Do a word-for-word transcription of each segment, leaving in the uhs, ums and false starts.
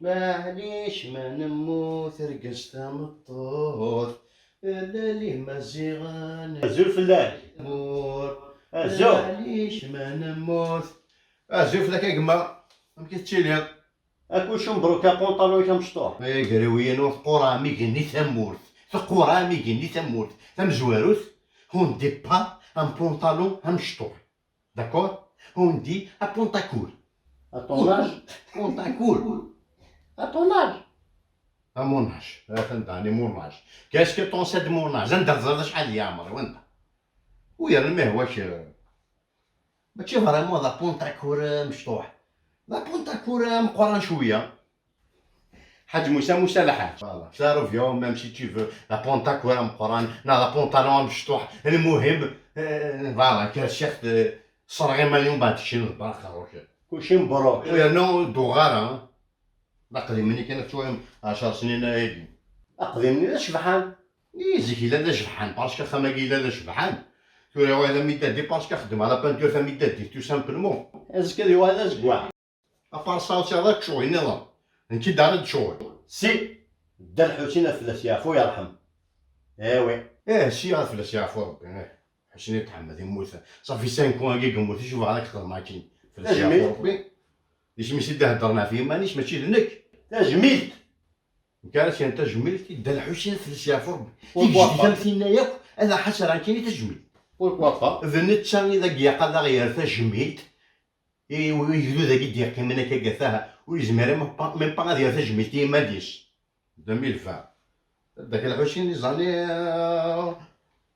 Maɛlic ma nemmut, argaz tameṭṭut, lal imaziɣen. Azul fell-ak. Mur. Azul. Maɛlic ma nemmut. Azul fell-ak a gma. Amek i tettiliḍ? Akucu mbruk, apunṭalun-ik amecṭuḥ. Ay agriw-inu, teqqur am igenni tamurt. Teqqur am igenni tamurt. Tamezwarut, on départ am pantalon amecṭuḥ. D'accord? On dit à Pontacour. À ton âge? Pontacour. À ton âge. À mon âge. Atan dani mon âge. Qu'est-ce que t'en sais de mon âge? Anda teẓriḍ acḥal di ɛemṛi-w, anda? U yerna ma yehwa-k, mačči vraiment d apuntakur amecṭuḥ. D apuntakur ameqqran cwiya. Ḥaǧ Musa, Musa Lḥaǧ. Voilà. C'est Rubion, même si tu veux. D apuntakur ameqqran, neɣ d apuntalun amecṭuḥ. Lmuhim, euh, voilà, kersiɣ-t, euh, ṣṣreɣ iman-iw, mbeɛd keččini ḍebber axerruk. Kulci mebruk. U yerna ur d-uɣeɣ ara, hein. D aqdim-nni kan ad twalem ɛecṛ snin ayagi. Aqdim-nni d acebḥan. I zik yella d acebḥan, parce que axxam-agi yella d acebḥan. Tura wayeḍ amidadi, parce que xeddmeɣ la peinture tamidadit, tout simplement. Azekka ad yuɣal d azeggaɣ. Aparsa ur sɛiɣ ara ccɣel nniḍen. Nekk i d-ara d ccɣel. Si Dda Lḥusin ad fell-as yeɛfu yerḥem. Eh oui. Eh, si ad fell-as yeɛfu Rebbi, eh. Ḥusin At Ḥmed yemmut. Ṣafi cinq ans agi yemmut, acu bɣiɣ ad k-xedmeɣ akin? Fell-as yeɛfu Rebbi. D isem-is i d-iheddren ɣef yiman-is, mačči d nekk. Tajmilt. Nekk ara s-yan tajmilt i Dda Lḥusin, fell-as yeɛfu Rebbi. Pourquoi pas? Tigejdit am tinna yakk, ad aɣ-ḥasren akin i tajmilt. Pourquoi pas? D netta i d agyaq ad aɣ-yerr tajmilt. I, i yegdud-agi d-yeqqimen akka gata, ur yezmir même pas, même pas ad yerr tajmilt i yiman-is. Deux mille vingt. Dda Lḥusin, les années, euh,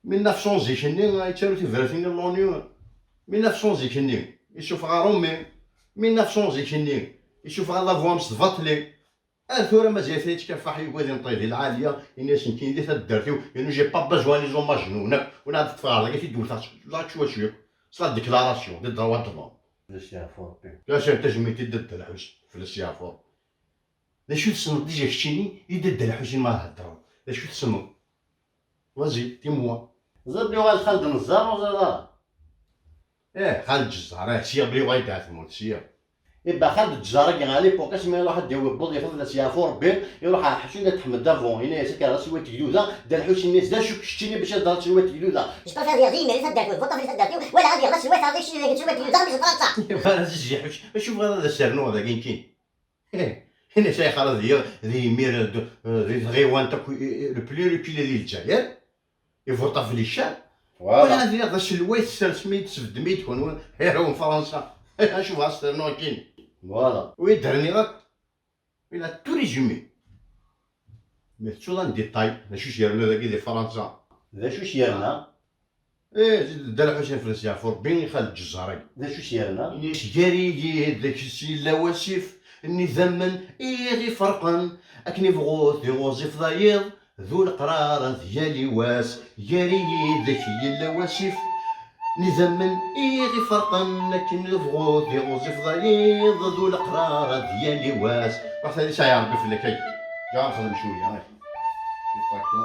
mille neuf cents zik-nni, yettaru tibratin-nni n l'ONU. Mille neuf cents zik-nni, yessufeɣ aṛumi. Mille neuf cents zik-nni, yessufeɣ adabu amesbaṭli. Ar tura mazal-it yettkafaḥ, yugad inṭeḍ di lɛali, ini-as nekkini di taddart-iw, inu j'ai pas besoin les hommages-nwen akk, ur ɛad ṭṭfeɣ ɣer dagi tiddewt, ẓer cwi cwi, c'est la déclaration des droits de l'homme. Fell-as yeɛfu Rebbi. Lacan tajmilt i Dda Lḥusin, fell-as yeɛfu Rebbi. D acu tessneḍ déjà keččini i Dda Lḥusin ma theddreḍ? D acu tessneḍ? Vas-y, dis-moi. Ẓer belli uɣal Xaled Nezzar, ur ẓer ara. Eh, Xaled Ǧezzar, eh, sya belli uɣal d tmurt, sya. Iba Xaled Ǧezzar-agi, à l'époque, asmi iruḥ ad d-yawi wwḍ, yaf fell-as yeɛfu Rebbi, iruḥ ɣer Ḥusin At Ḥmed avant, yenna-yas akka, d aselway n tegduda, Dda Lḥusin yenna-as, d acu keččini bac ad d-aselway n tegduda? Je préfère dire, mais les adversaires, votant les adversaires, ولا غادي يهضر سلوات هذا الشيء اللي قلت سلوات اليهود، مش فرنسا. Iba Ɛziz Ḥusin, acu bɣiḍ ad as-rnuɣ dagi nekkini? Eh, ini-as ayɣer ad iliɣ d imir d, di tɣiwant akk, eh, le plus reculé di Lezzayer, ivuṭa fell-i ccan. Voilà. Wala ad iliɣ d aselway, tessersem-iyi-d, tesbeddem-iyi-d kunwi, hero n Fransa. Acu bɣiɣ ad s-ternuɣ akin? Voilà. Wi d-rniɣ akk, il a tout résumé. Mais tettuḍ un détail, d acu s-yerna dagi di Fransa? D acu s-yerna? Eh, Dda Lḥusin fell-as yeɛfu Rebbi, i Xaled Ǧezzar-agi. D acu s-yerna? Ini-as, gar-iyi deg-s yella wasif n idammen i ɣ-iferqen, akken ibɣu tiɣuẓif d ayiḍ, d uleqrar ad yali wass. Gar-iyi deg-k yella wasif n idammen i ɣ-iferqen, akken ibɣu tiɣuẓif d ayiḍ, d uleqrar ad yali wass. Ruḥ tali sɛiɣ Rebbi fell-ak, ay. Ǧa nxedem cwiya, ay. Cwiṭ akka.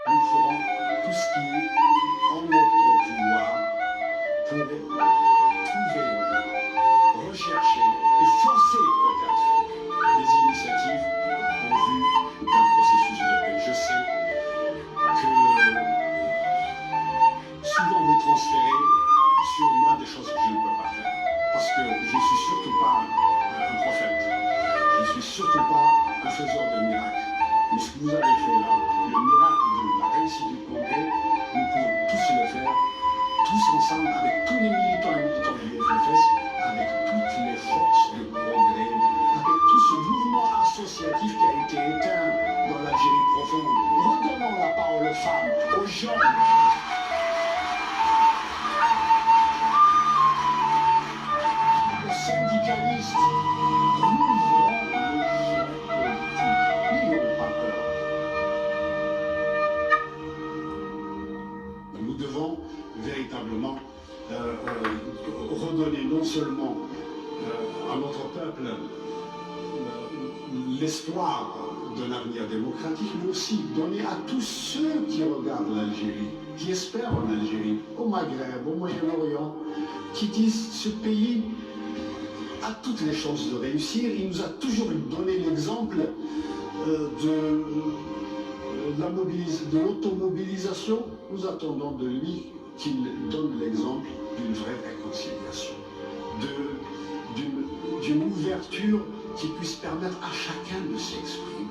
Nous ferons tout ce qui est en notre pouvoir pour trouver, rechercher et forcer peut-être des initiatives en vue d'un processus de paix. Je sais que souvent vous transférez sur moi des choses que je ne peux pas faire. Parce que je ne suis surtout pas un prophète. Je ne suis surtout pas un faiseur de miracles. Mais ce que vous avez fait là, le miracle de la réussite du congrès, nous pouvons tous le faire, tous ensemble, avec tous les militants et militantes du F L F S, avec toutes les forces de progrès, avec tout ce mouvement associatif qui a été éteint dans l'Algérie profonde. Redonnons la parole aux femmes, aux jeunes. Le syndicaliste, nous voulons le politique. N'ayons pas peur. Nous devons véritablement, euh, euh, redonner non seulement, euh, à notre peuple, euh, l'espoir d'un avenir démocratique, mais aussi donner à tous ceux qui regardent l'Algérie, qui espèrent en Algérie, au Maghreb, au Moyen-Orient, qui disent ce pays a toutes les chances de réussir. Il nous a toujours donné l'exemple euh, de, euh, la mobilis- de l'automobilisation. Nous attendons de lui qu'il donne l'exemple d'une vraie réconciliation, de- d'une d'une ouverture qui puisse permettre à chacun de s'exprimer.